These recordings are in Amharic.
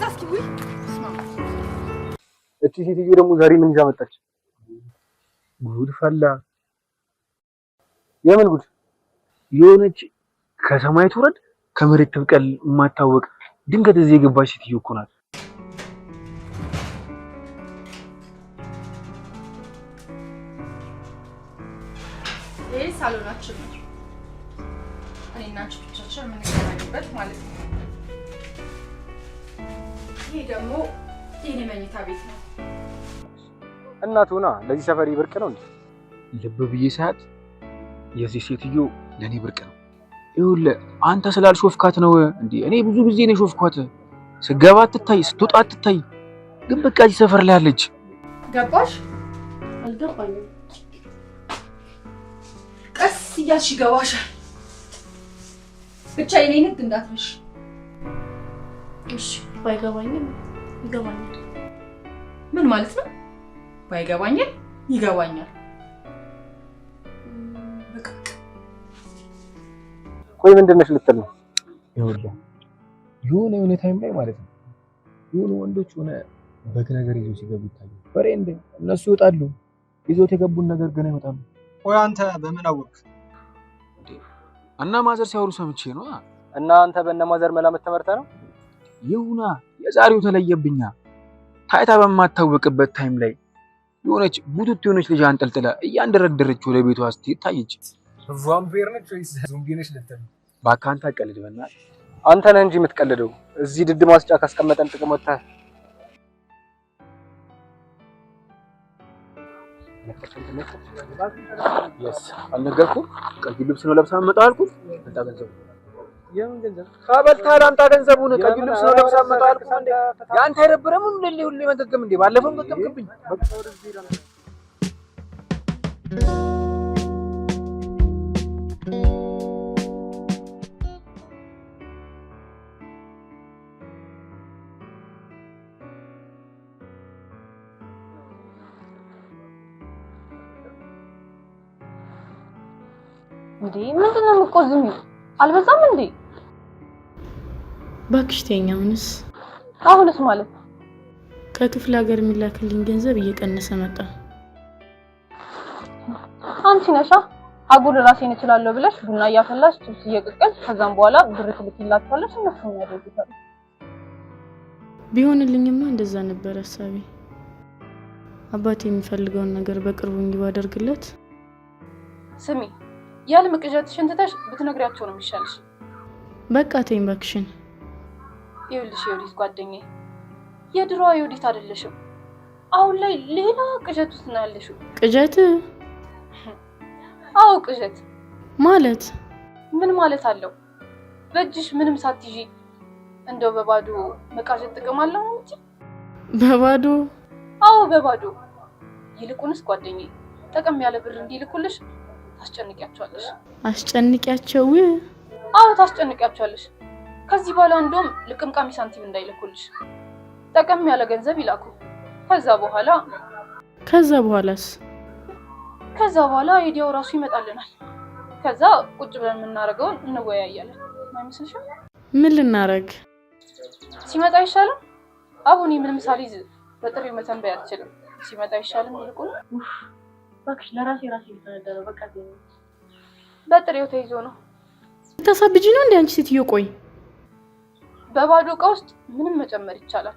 ወደዛ እስኪ። ውይ ስማ፣ እቺ ሴትዮ ደግሞ ዛሬ ምን ይዛ መጣች? ጉድ ፈላ። የምን ጉድ? የሆነች ከሰማይ ትውረድ ከመሬት ትብቀል የማታወቅ ድንገት እዚህ የገባች ሴትዮ እኮ ናት። ይሄ ሳሎናችን ነው። እኔና አንቺ ብቻችን የምንገናኝበት ማለት ነው። ይሄ ደግሞ የኔ መኝታ ቤት ነው። እናቱና ለዚህ ሰፈሪ ብርቅ ነው እንዴ? ልብ ብዬ ሳያት የዚህ ሴትዮ ለእኔ ብርቅ ነው። ይኸውልህ አንተ ስላልሾፍካት ነው እንዴ? እኔ ብዙ ጊዜ ነው የሾፍኳት። ስገባ አትታይ፣ ስትወጣ አትታይ። ግን በቃ እዚህ ሰፈር ላይ አለች። ገባሽ? አልገባኝም። ቀስ እያልሽ ይገባሻል። ብቻ የኔን ህግ እንዳትረሽ። እሺ፣ ባይገባኝም ይገባኛል። ምን ማለት ነው? ባይገባኝም ይገባኛል። በቃ ቆይ ምንድን ነሽ ልትል ነው? ይኸውልህ የሆነ የሆነ time ላይ ማለት ነው የሆኑ ወንዶች የሆነ በግ ነገር ይዘው ሲገቡ ይታያል። በሬ እንደ እነሱ ይወጣሉ፣ ይዞት የገቡን ነገር ገና ይወጣሉ። ቆይ አንተ በምን አወቅህ? እና ማዘር ሲያወሩ ሰምቼ ነው። እና አንተ በእነ ማዘር መላምት ተመርተህ ነው? ይሁና የዛሬው ተለየብኛ። ታይታ በማታወቅበት time ላይ የሆነች ቡቱት የሆነች ልጅ አንጠልጥላ እያንደረደረች ወደ ቤቷ ስትሄድ ታየች። ቫምፒር ነች ወይስ ዞምቢ ነች ልትል ነው? እባክህ አንተ አትቀልድ በእናትህ። አንተ ነህ እንጂ የምትቀልደው። እዚህ ድድ ማስጫ ካስቀመጠን ጥቅም ወጥተህ Yes አልነገርኩም? ቀይ ልብስ ነው ለብሳ መጣ አልኩህ። አምጣ ገንዘቡ። የምን ገንዘብ? ከበልተሃል፣ አምጣ ገንዘቡን። ቀይ ልብስ ነው ለብሳ መጣ አልኩህ። እንዴ ያንተ አይደብርም? ሁሌ ሁሌ መገገም እንዴ? ባለፈውም ገገምክብኝ። እንዴ ምንድን ነው የምትቆዝሚው? አልበዛም እንዴ? እባክሽ ተይኝ። አሁንስ አሁንስ ማለት ከክፍለ ሀገር የሚላክልኝ ገንዘብ እየቀነሰ መጣ። አንቺ ነሻ አጉል ራሴን እችላለሁ ብለሽ ቡና እያፈላሽ ችብስ እየቀቀልሽ ከዛም በኋላ ብር ትልኪላቸዋለሽ፣ እነሱ ያደርጉታል። ቢሆንልኝማ እንደዛ ነበር ሀሳቤ። አባቴ የሚፈልገውን ነገር በቅርቡ እንዲህ ባደርግለት። ስሚ፣ የህልም ቅዠትሽን ትተሽ ብትነግሪያቸው ነው የሚሻልሽ። በቃ ተይኝ እባክሽን። ይኸውልሽ የዮዲት ጓደኛዬ፣ የድሮዋ ዮዲት አይደለሽም። አሁን ላይ ሌላ ቅዠት ውስጥ ነው ያለሽው። ቅዠት? አዎ ቅዠት። ማለት ምን ማለት አለው? በእጅሽ ምንም ሳትይዢ እንደው በባዶ መቃዠት ጥቅም አለው ነው እንጂ። በባዶ? አዎ በባዶ። ይልቁንስ ጓደኛዬ ጠቀም ያለ ብር እንዲልኩልሽ ታስጨንቂያቸዋለሽ። አስጨንቂያቸው? አዎ ታስጨንቂያቸዋለሽ። ከዚህ በኋላ እንደውም ልቅምቃሚ ሳንቲም እንዳይልኩልሽ ጠቀም ያለ ገንዘብ ይላኩ። ከዛ በኋላ ከዛ በኋላስ? ከዛ በኋላ idea ው ራሱ ይመጣልናል። ከዛ ቁጭ ብለን የምናደርገውን እንወያያለን። አይመስልሽም? ምን ልናረግ? ሲመጣ አይሻልም? አሁን ምንም ሳልይዝ በጥሬው መተንበይ አልችልም። ሲመጣ አይሻልም? ይልቁን እባክሽ ለራሴ ራሴ ልፈነዳ ነው። በቃ በጥሬው ተይዞ ነው። ልታሳብጂ ነው እንዴ አንቺ ሴትዮ? ቆይ በባዶ እቃ ውስጥ ምንም መጨመር ይቻላል።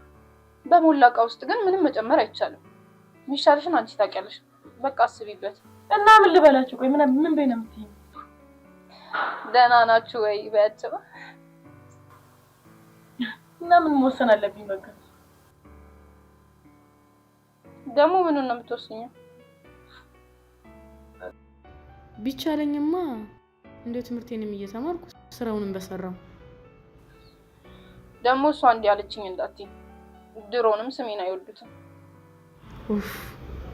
በሞላ እቃ ውስጥ ግን ምንም መጨመር አይቻልም። የሚሻልሽን አንቺ ታውቂያለሽ። በቃ አስቢበት። እና ምን ልበላችሁ? ቆይ ምን ምን በይ ነው የምትይኝ? ደህና ናችሁ ወይ በያቸው። እና ምን መወሰን አለብኝ? በቃ ደግሞ ምኑን ነው የምትወስኚው? ቢቻለኝማ እንደ ትምህርቴንም እየተማርኩ ስራውንም በሰራው። ደግሞ እሷ እንዲህ አለችኝ እንዳትዪ። ድሮንም ስሜን አይወዱትም። ኡፍ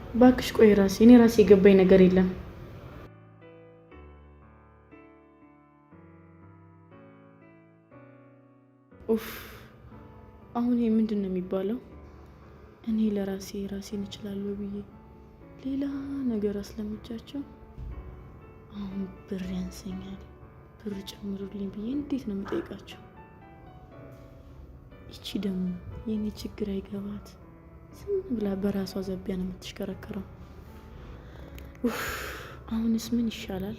እባክሽ ቆይ ራሴ እኔ ራሴ የገባኝ ነገር የለም። ኡፍ አሁን ይሄ ምንድን ነው የሚባለው? እኔ ለራሴ ራሴን እችላለሁ ብዬ ሌላ ነገር አስለምጃቸው አሁን ብር ያንሰኛል፣ ብር ጨምሩልኝ ብዬ እንዴት ነው የምጠይቃቸው? ይቺ ደግሞ የኔ ችግር አይገባት፣ ዝም ብላ በራሷ ዘቢያ ነው የምትሽከረከረው። አሁንስ ምን ይሻላል?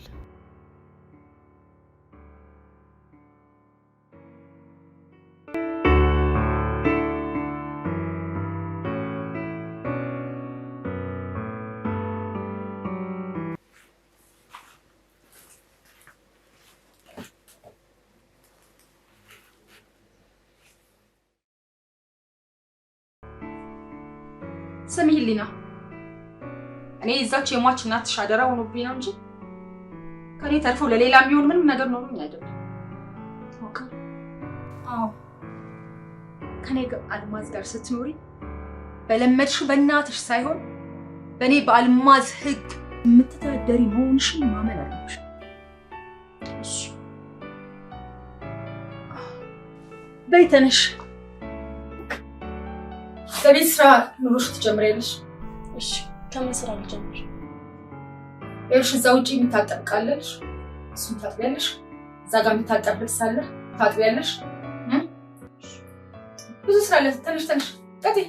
ስሚ ህሊና፣ እኔ የዛች የሟች እናትሽ አደራ ሆኖብኝ ነው እንጂ ከኔ ተርፎ ለሌላ የሚሆን ምንም ነገር ኖሮኝ አይደለም። Okay። አዎ፣ ከኔ አልማዝ ጋር ስትኖሪ በለመድሽው በእናትሽ ሳይሆን በእኔ በአልማዝ ህግ የምትተዳደሪ መሆንሽን ማመን አለብሽ። እሺ በይ ተነሽ። በቤት ስራ ኑሮሽ ትጀምሪያለሽ። እሺ፣ ከምን ስራ ልጀምር? ይኸውልሽ እዛ ውጪ የሚታጠብ ዕቃ አለልሽ፣ እሱን ታጥቢያለሽ። እዛ ጋር የሚታጠብ ልብስ አለ፣ ታጥቢያለሽ። ብዙ ስራ አለ። ተነሽ ተነሽ፣ ቀጥይ።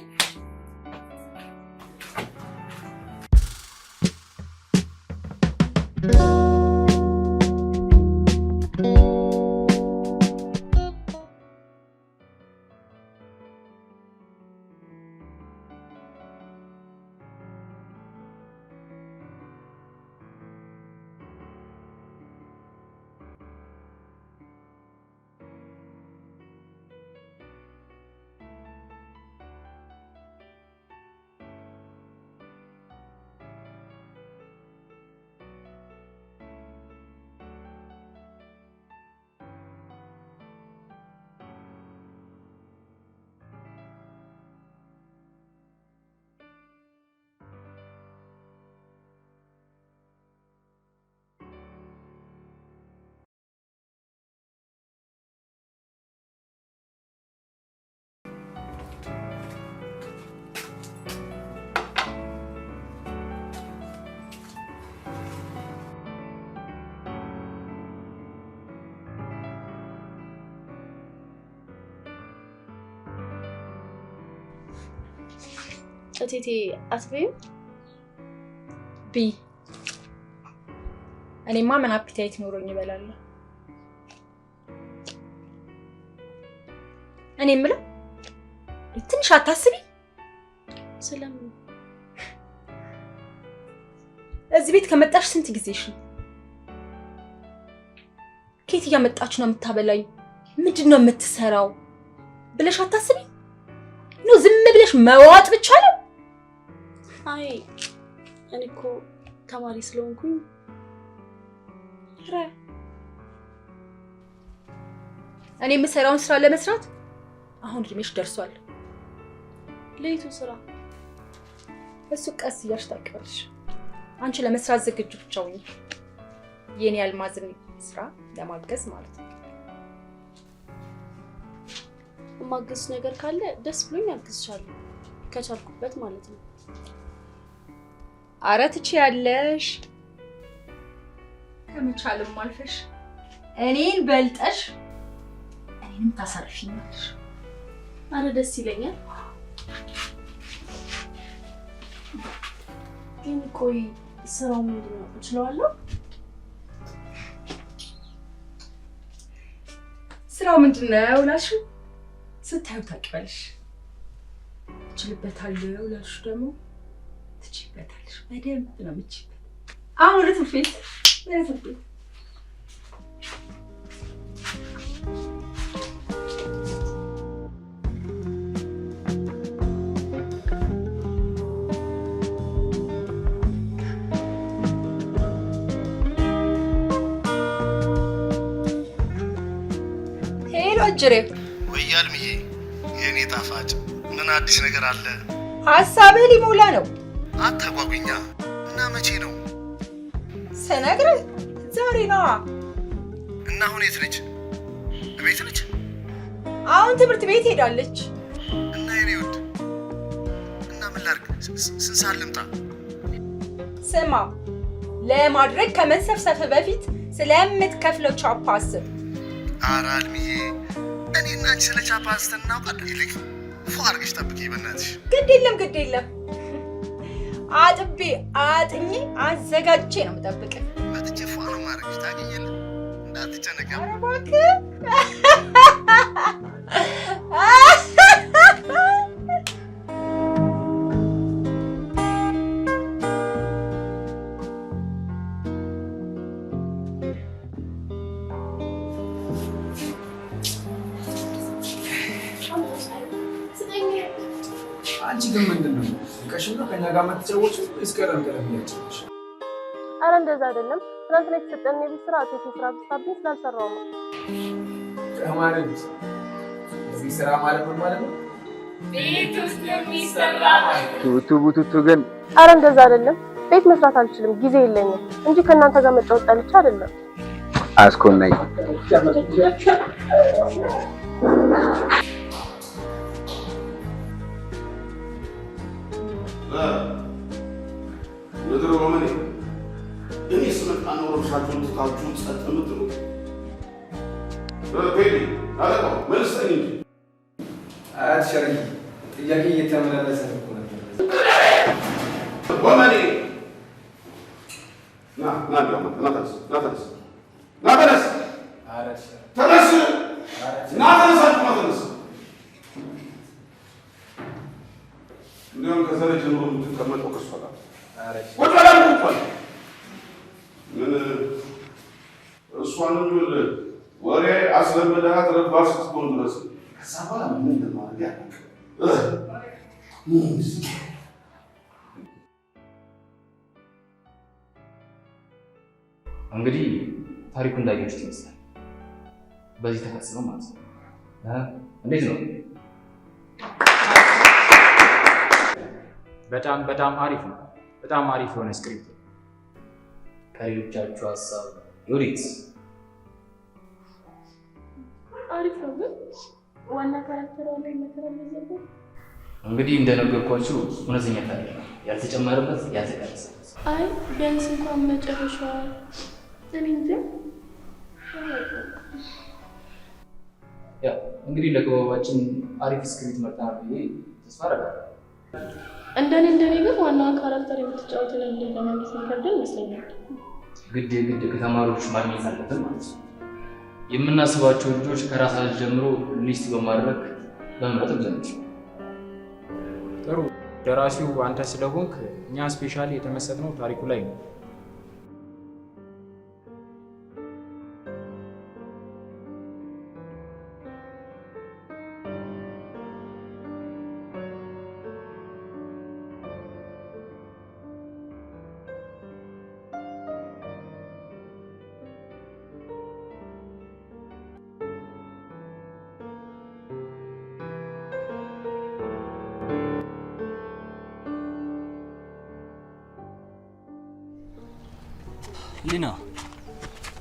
እቴቴ አትበይም? ብይ። እኔማ ምን appetite ኖሮኝ እበላለሁ። እኔ የምለው ትንሽ አታስቢ? ስለምን? እዚህ ቤት ከመጣሽ ስንት ጊዜሽ ነው? ከየት እያመጣች ነው የምታበላኝ? ምንድን ነው የምትሰራው ብለሽ አታስቢ? ነው ዝም ብለሽ መዋጥ ብቻ ነው? አይ እኔ እኮ ተማሪ ስለሆንኩኝ። ኧረ እኔ የምሰራውን ስራ ለመስራት አሁን እድሜሽ ደርሷል። ለይቱ ስራ እሱ ቀስ እያልሽ ታውቂዋለሽ። አንቺ ለመስራት ዝግጁ ብቻ ሁኚ። የኔ አልማዝን ስራ ለማገዝ ማለት ነው። የማግዝ ነገር ካለ ደስ ብሎኝ አግዝሻለሁ፣ ከቻልኩበት ማለት ነው። አረ ትችያለሽ። ከመቻልም አልፈሽ እኔን በልጠሽ እኔንም ታሳርፊኛለሽ። አረ ደስ ይለኛል። ግን ቆይ ስራው ምንድን ነው? እችለዋለሁ? ስራው ምንድን ነው ላልሽው ስታዩ ታውቂዋለሽ። እችልበታለሁ ላልሽው ደግሞ ትችይበታለሽ። በደንብ ነው የምትችይበት። አሁን ወደ ትምህርት ቤት ወደ ትምህርት ቤት። Hello አጅሬ። ወይ አልምዬ፣ የእኔ ጣፋጭ፣ ምን አዲስ ነገር አለ? ሀሳብህ ሊሞላ ነው። አታጓጉኛ። እና መቼ ነው? ስነግርህ ዛሬ ነዋ። እና አሁን የት ነች? እቤት ነች? አሁን ትምህርት ቤት ሄዳለች። እና የኔ ውድ፣ እና ምን ላድርግ? ስንት ሰዓት ልምጣ? ስማ፣ ለማድረግ ከመንሰፍሰፍ በፊት ስለምትከፍለው ቻፓ አስብ። ኧረ አልምዬ፣ እኔና አንቺ ስለ ቻፓ አንስተን እናውቃለን። ይልቅ ፎ አድርገሽ ጠብቂኝ በእናትሽ። ግድ የለም ግድ የለም፣ አጥቤ አጥኜ አዘጋጅቼ ነው የምጠብቅህ። መጥቼ ፎ ነው የማደርግሽ። ታውቂኝ እንዳትጨነቂ። ኧረ እባክህ። አንቺ ግን ምንድን ነው ቀሽ ነው ከኛ ጋር የምትጫወቺው ወይስ ቀለም ቀለም እያጫወትሽ? አረ እንደዛ አይደለም። ትናንትና የተሰጠን የቤት ስራ እቴቴ ስራ በዝታብኝ ስላልሰራው ነው። ተማሪዎች እዚህ ስራ ማለት ምን ማለት ነው? ቤት ውስጥ የሚሰራ። ቱቱ ቡቱቱ ግን አረ እንደዛ አይደለም። ቤት መስራት አልችልም፣ ጊዜ የለኝም እንጂ ከእናንተ ጋር መጫወት ጠልቼ አይደለም። አስኮናኝ። ምድር ወመኔ፣ እኔ ስመጣ ነው ረብሻችሁን ትታችሁ ጸጥ የምትሉት? ቴዲ አለቃው መልሰኝ እንጂ። አያት ሸርጊ ጥያቄ እየተመላለሰ እኮ ነበር። ወመኔ፣ ና ና፣ እንዲያውም ና ተነስ፣ ና ተነስ፣ ና ተነስ፣ ተነስ፣ ና ተነስ አልኩህ፣ ና ተነስ። እንዲያውም ከዛሬ ጀምሮ የምትቀመጠው ከእሷ ጋር ቁጭ በል አልኩህ እኮ። ምን እሷንም ይኸውልህ ወሬ አስለምደሃት ረባሽ እስክትሆን ድረስ፣ ከዛ በኋላ ምን እንደማደርግ አላውቅም። እንግዲህ ታሪኩ እንዳያችሁት ይመስላል። በዚህ ተፈጽሞ ማለት ነው። እንዴት ነው? በጣም በጣም አሪፍ ነው። በጣም አሪፍ የሆነ script ነው። ከሌሎቻችሁ ሀሳብ ዮዲት? አሪፍ ነው፣ ግን ዋና character ሯ ላይ መከራ በዛበት። እንግዲህ እንደነገርኳችሁ እውነተኛ ታሪክ ነው፣ ያልተጨመረበት ያልተቀነሰበት። አይ ቢያንስ እንኳን መጨረሻዋ እኔ እንጃ። ያው እንግዲህ ለክበባችን አሪፍ script መርጠናል ብዬ ተስፋ አደርጋለሁ። እንደኔ እንደኔ ግን ዋናዋን character የምትጫወተው ልጅ ለማግኘት የሚከብደን ይመስለኛል። ግድ የግድ ከተማሪዎች ማግኘት አለብን ማለት ነው። የምናስባቸው ልጆች ከራሳቸው ጀምሮ list በማድረግ በመምረጥ እንጀምር። ጥሩ፣ ደራሲው አንተ ስለሆንክ እኛ specially የተመሰጥነው ታሪኩ ላይ ነው። ሊና።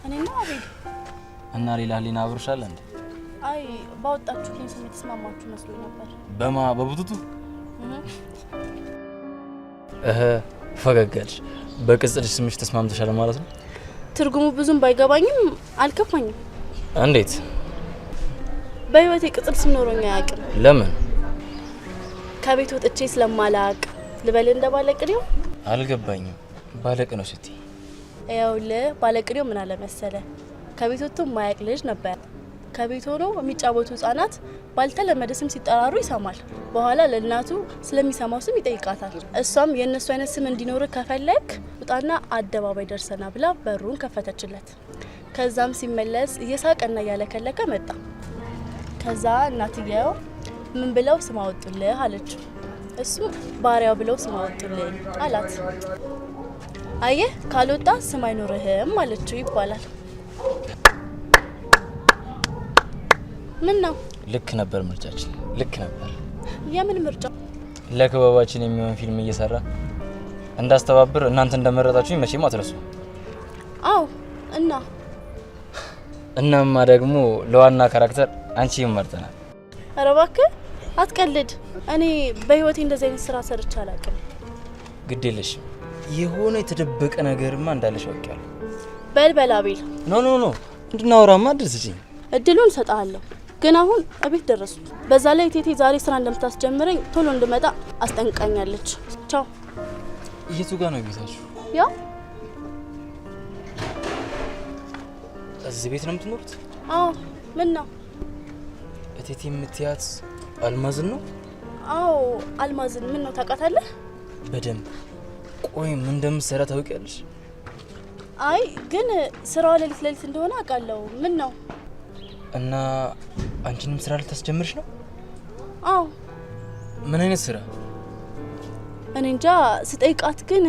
እኔማ አቤል። እና ሌላ ሊና አብርሻለ እንዴ? አይ ባወጣችሁልኝ ስም የተስማማችሁ መስሎኝ ነበር። በማ በቡቱቱ? እህ ፈገግ አልሽ። በቅጽል ስምሽ ተስማምተሻል ማለት ነው? ትርጉሙ ብዙም ባይገባኝም አልከፋኝም። እንዴት? በህይወቴ ቅጽል ስም ኖሮኝ አያውቅም። ለምን? ከቤት ወጥቼ ስለማላቅ ልበል እንደ ባለቅኔው? አልገባኝም። ባለቅ ነው ስትይ? ይኸውልህ ባለቅኔው ምን አለ መሰለ፣ ከቤት ወጥቶ የማያውቅ ልጅ ነበር። ከቤት ሆኖ የሚጫወቱ ህጻናት ባልተለመደ ስም ሲጠራሩ ይሰማል። በኋላ ለእናቱ ስለሚሰማው ስም ይጠይቃታል። እሷም የእነሱ አይነት ስም እንዲኖር ከፈለክ ውጣና አደባባይ ደርሰና ብላ በሩን ከፈተችለት። ከዛም ሲመለስ እየሳቀና እያለከለከ መጣ። ከዛ እናትየው ምን ብለው ስም አወጡልህ አለችው። እሱም ባሪያው ብለው ስም አወጡልኝ አላት። አየህ ካልወጣ ስም አይኖርህም አለችው ይባላል። ምን ነው? ልክ ነበር ምርጫችን፣ ልክ ነበር። የምን ምርጫ? ለክበባችን የሚሆን ፊልም እየሰራ እንዳስተባብር እናንተ እንደመረጣችሁኝ መቼም አትረሱ። አዎ። እና እናማ ደግሞ ለዋና character አንቺን መርጠናል። ኧረ እባክህ አትቀልድ። እኔ በህይወቴ እንደዚህ አይነት ስራ ሰርቼ አላውቅም። ግድ የለሽም፣ የሆነ የተደበቀ ነገርማ እንዳለሽ አውቄያለሁ። በል በል አቤል። No no no፣ እንድናወራማ እድል ስጪኝ። እድሉን እሰጥሃለሁ፣ ግን አሁን እቤት ደረስኩ። በዛ ላይ ቴቴ ዛሬ ስራ እንደምታስጀምረኝ ቶሎ እንድመጣ አስጠንቅቃኛለች። ቻው። የቱ ጋር ነው ቤታችሁ? ያው እዚህ ቤት ነው የምትኖሩት? አዎ። ምን ነው? እቴቴ የምትያት አልማዝን ነው? አዎ አልማዝን። ምን ነው ታውቃታለህ? በደንብ። ቆይ ምን እንደምትሰራ ታውቂያለሽ? አይ ግን ስራዋ ሌሊት ሌሊት እንደሆነ አውቃለሁ። ምን ነው? እና አንቺንም ስራ ልታስጀምርሽ ነው? አዎ። ምን አይነት ስራ? እኔ እንጃ። ስጠይቃት ግን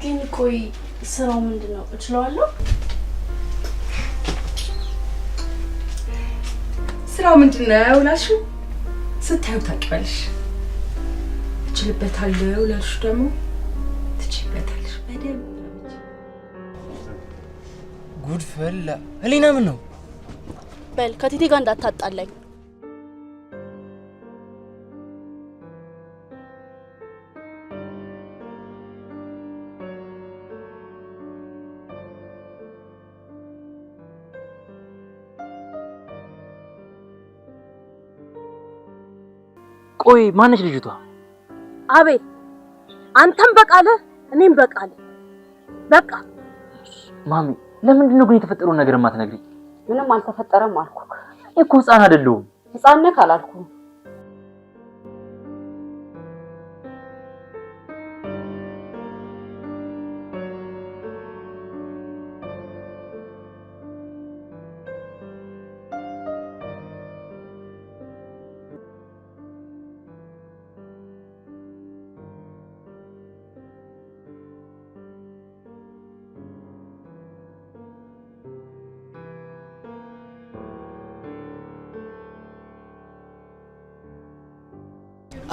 ግን ቆይ ስራው ምንድን ነው? እችለዋለሁ? ስራው ምንድን ነው ላልሽው ስታዩ ታውቂዋለሽ። እችልበታለሁ ላልሽው ደግሞ ትችይበታለሽ በደንብ። ጉድ ፈላ። ህሊና ምን ነው? በል ከቴቴ ጋር እንዳታጣላኝ። ቆይ ማነች ልጅቷ? አቤት፣ አንተም በቃልህ እኔም በቃልህ። በቃ ማሚ፣ ለምንድን ነው ግን የተፈጠረውን ነገር የማትነግሪኝ? ምንም አልተፈጠረም አልኩህ። እኔ እኮ ህፃን አይደለሁም። ህፃን ነህ አላልኩም።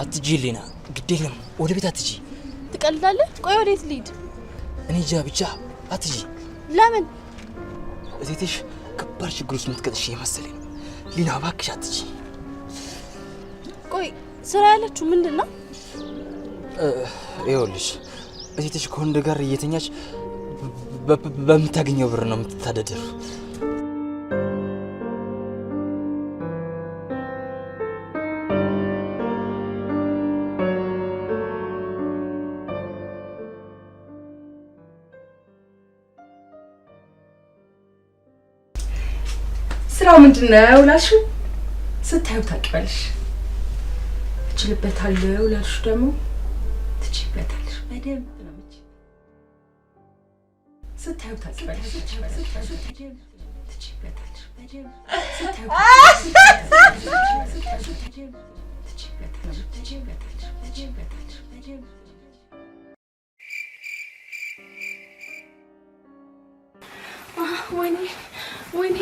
አትጂ ሌና፣ ግድ የለም ወደ ቤት አትጂ። ትቀልዳለህ? ቆይ ወዴት ልሂድ? እኔ እንጃ ብቻ አትጂ። ለምን? እቴትሽ ከባድ ችግር ውስጥ የምትቀጥሽ የመሰለኝ ነው። ሊና እባክሽ አትጂ። ቆይ ስራ ያለችው ምንድን ነው? ይኸውልሽ እቴትሽ ከወንድ ጋር እየተኛች በምታገኘው ብር ነው የምትተዳደሩ። ስራው ምንድን ነው ላልሽው ስታዩ ታውቂዋለሽ። እችልበታለሁ ላልሽው ደግሞ ትችይበታለሽ በደንብ ነው የምትችይው። ስታዩ ታውቂዋለሽ። ትችይበታለሽ በደንብ ስታዩ ትችይበታለሽ ትችይበታለሽ በደንብ። ወይኔ ወይኔ